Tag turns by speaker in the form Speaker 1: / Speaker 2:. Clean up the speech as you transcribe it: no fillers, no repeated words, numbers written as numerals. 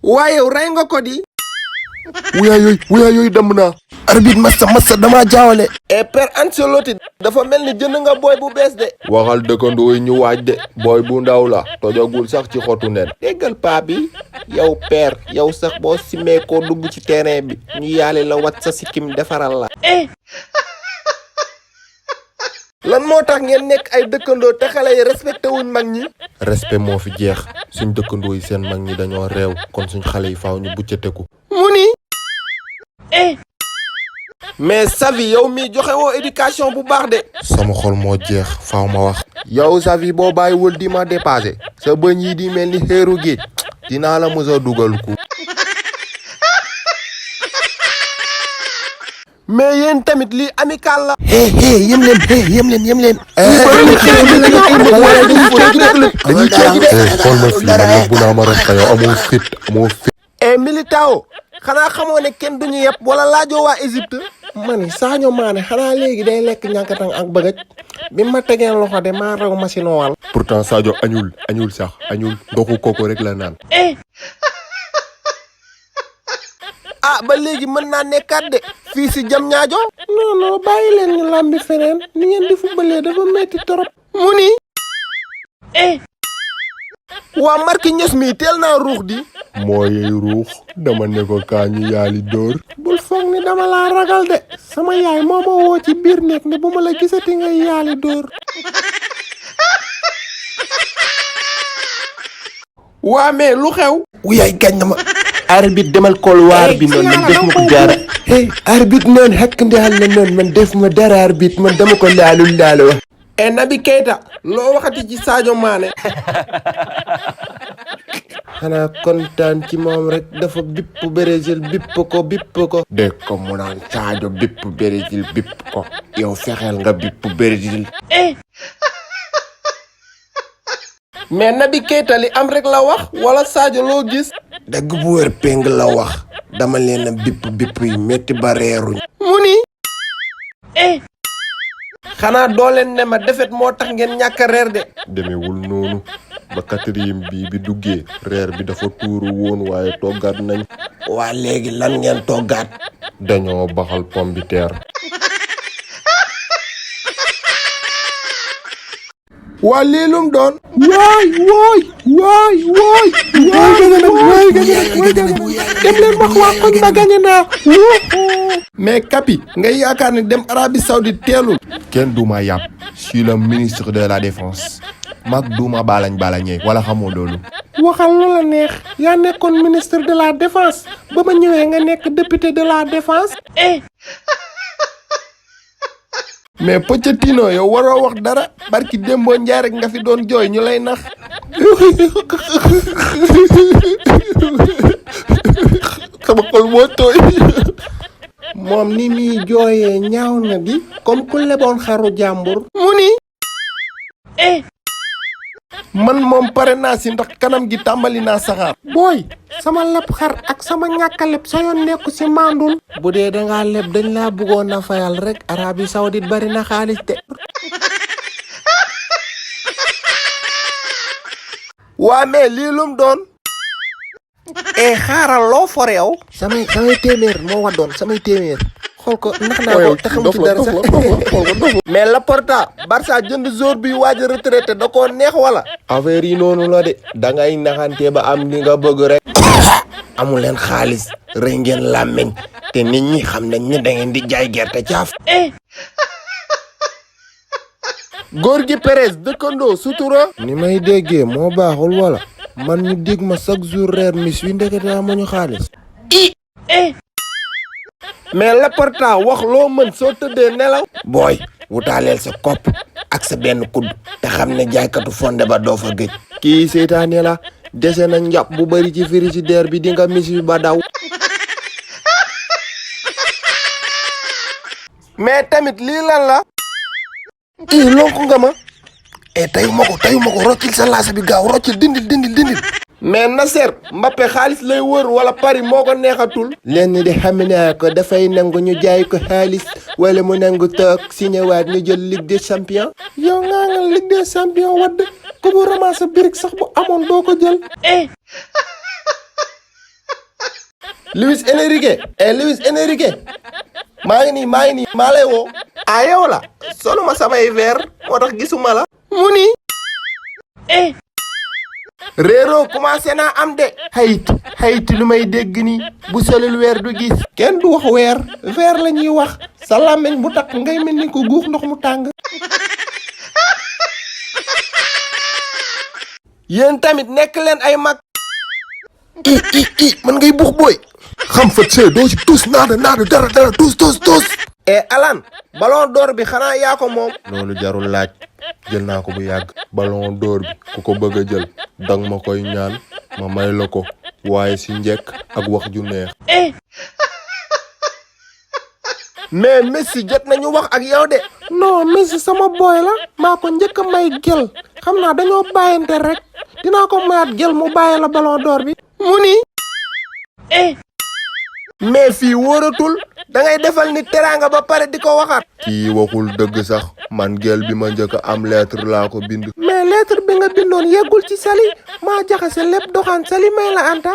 Speaker 1: waaye yow rey nga ko di.
Speaker 2: wuyaa yooyu dem naa. arbitre massa dama jaawale.
Speaker 1: Père Ancelotti dafa mel ni jënd nga booy bu bees de.
Speaker 2: waxal dëkkandoo yi ñu waaj de. booy bu ndaw la tojagul sax ci xotu nen.
Speaker 1: déggal paa bi yow père yow sax boo simee koo dugg ci terrain bi ñu yaale la wat sa sikkim defaral la. lan moo tax ngeen nekk ay dëkkandoo te xale yi respecté wuñ mag ñi.
Speaker 2: respect moo fi jeex suñ dëkkandoo yi seen mag ñi dañoo réew kon suñ xale yi faaw ñu buccateku.
Speaker 1: mu ni. mais Xavi yow mi joxe woo éducation bu baax de.
Speaker 2: sama xol moo jeex faaw ma wax. yow Xavi boo bàyyiwul di ma dépassé sa bëñ yi di mel ni xeeru géej dinaa la mës a dugal ku.
Speaker 1: mais yéen tamit lii amical la.
Speaker 2: yem leen. xool ma fii man yóbbu naa ma rek yow amoo fit.
Speaker 1: Militao xanaa xamoo ne kenn duñu yeb wala laajoo waa Égypte. man Sadio Mané xanaa léegi day lekk ñànkatang ak bëgëj bi ma tegee loxo de maa raw machine wal.
Speaker 2: pourtant Sadio añul sax ndoxu koko rek la naan.
Speaker 1: ba léegi mën naa nekkaat de fii si jam ñaajo. non bàyyi leen ñu làmbi feneen ni ngeen di footballee dafa metti torop. mu ni. waa Marquinhos mi teel naa ruux di.
Speaker 2: mooy ruux dama ne ko kaa ñu yaali dóor.
Speaker 1: bul foog ni dama laa ragal de sama yaay moo ma woo ci biir nekk ne bu ma la gisati ngay yaali dóor. waa mais lu xew.
Speaker 2: wuyaay gañ na ma. arbitre demal kool waar bi noonu man def ma ko dara. arbitre noonu xekk ndial la noonu man def ma dara arbitre man dama ko laalu wax.
Speaker 1: Naby Keita loo waxati ci Sadio Mané.
Speaker 2: xanaa kontaan ci moom rek dafa bipp Brésil bipp ko. dégg ko mu naan Sadio bipp Brésil bipp ko yow fexeel nga bipp Brésil.
Speaker 1: mais Naby Keita li am rek la wax wala Sadio loo gis.
Speaker 2: dëgg bu wér péng la wax dama leen a bipp yi métti ba reeruñ.
Speaker 1: mu ni. xanaa doo leen ne ma defet moo tax ngeen ñàkk a reer de.
Speaker 2: demewul noonu ba quatrième bi duggee reer bi dafa tuuru woon waaye toggaat nañ.
Speaker 1: waa léegi lan ngeen toggaat.
Speaker 2: dañoo baxal pomme de terre.
Speaker 1: waa lii lum doon.
Speaker 2: waay
Speaker 1: dem leen wax waa koñ ba gañe naa. mais Kapi nga yaakaar ne dem Arabie Saoudite teelul.
Speaker 2: kenn duma yàpp je suis le ministre de la défense mag duma balañee wala xamoo loolu.
Speaker 1: waxal lu la neex yaa nekkoon ministre de la défense ba ma ñëwee nga nekk député de la défense. mais Pochettino yow waroo wax dara barki Dembo Ndiaye rek nga fi doon jooy ñu lay nax. sama xol moo tooy. moom ni muy jooyee ñaaw na di comme ku leboon xaru jàmbur. mu ni. man moom pare naa si ndax kanam gi tàmbali naa saxaar. booy sama leb xar ak sama ñàkk a leb sa yoon nekku si mandul. bu dee dangaa leb dañ laa bëggoon a fayal rek Arabie Saoudite bari na xaalis de. waa mais lii lum doon. xaaral loo for yow. samay téeméer moo waddoon samay téeméer. xool ko ndax naa ko te xamu ci dara sax. mais Laporta Barça jënd joueur bi waaj a retraité da koo neex wala.
Speaker 2: affaire yi noonu la de dangay naxante ba am li nga bëgg rek.
Speaker 1: amu leen xaalis rëy ngeen làmmeñ te nit ñi xam nañ ne da ngeen di jaay gerte caaf. góor gi Perez dëkkandoo sutura.
Speaker 2: ni may déggee moo baaxul wala man ñu dig ma chaque jour reer mis wi ndekete amuñu xaalis.
Speaker 1: mais Laporta wax loo mën soo tëddee nelaw. booy wutaaleel sa kopp ak sa benn kudd te xam ne jaaykatu fonde ba doo fa gëj.
Speaker 2: kii seytaane la dese na njàpp bu bari ci frigidaire bi di nga mis wi ba daw.
Speaker 1: mais tamit lii lan la.
Speaker 2: lonku nga ma. tayu ma ko roccil sa laasa bi gaaw roccil dindil.
Speaker 1: mais Nasser Mbappé xaalis lay wër wala Paris moo ko neexatul.
Speaker 2: lenn di xam naa ko dafay nangu ñu jaay ko xaalis wala mu nangu toog signé waat ñu jël Ligue des champions.
Speaker 1: yow ngaa nga Ligue des champions wadd ku bu ramasser birig sax bu amoon doo ko jël.
Speaker 2: Luis Enrique Luis Enrique maa ngi nii maa lay woo.
Speaker 1: ah yow la soluma samay verre moo tax gisuma la mu ni réeroo commencé naa am de xayit lu may dégg ni bu solul weer du gis.
Speaker 2: kenn du wax weer verre la ñuy wax sa làmmiñ bu takk ngay mel ni ko guux ndox mu tàng.
Speaker 1: yéen tamit nekk leen ay mag.
Speaker 2: man ngay buux booy. xam fa see doo ci tus naada dara tus.
Speaker 1: Alan ballon d'or bi xanaa yaa ko moom.
Speaker 2: loolu jarul laaj jël naa ko bu yàgg. ballon d'or bi ku ko bëgg a jël dang ma koy ñaan ma may la ko waaye si njëkk ak wax ju neex.
Speaker 1: mais Messi jot nañu wax ak yow de.
Speaker 2: non Messi sama boy la maa ko njëkk a may gel xam naa dañoo bàyyante rek dinaa ko mayaat gel mu bàyyi la ballon d'or bi.
Speaker 1: mu ni mais fii wóoratul da ngay defal ni teraanga ba pare di ko waxaat.
Speaker 2: kii waxul dëgg sax man gel bi ma njëkk a am lettre laa ko bind.
Speaker 1: mais lettre bi nga bindoon yeggul ci Sali maa jaxase lépp doxaan Sali may la Anta.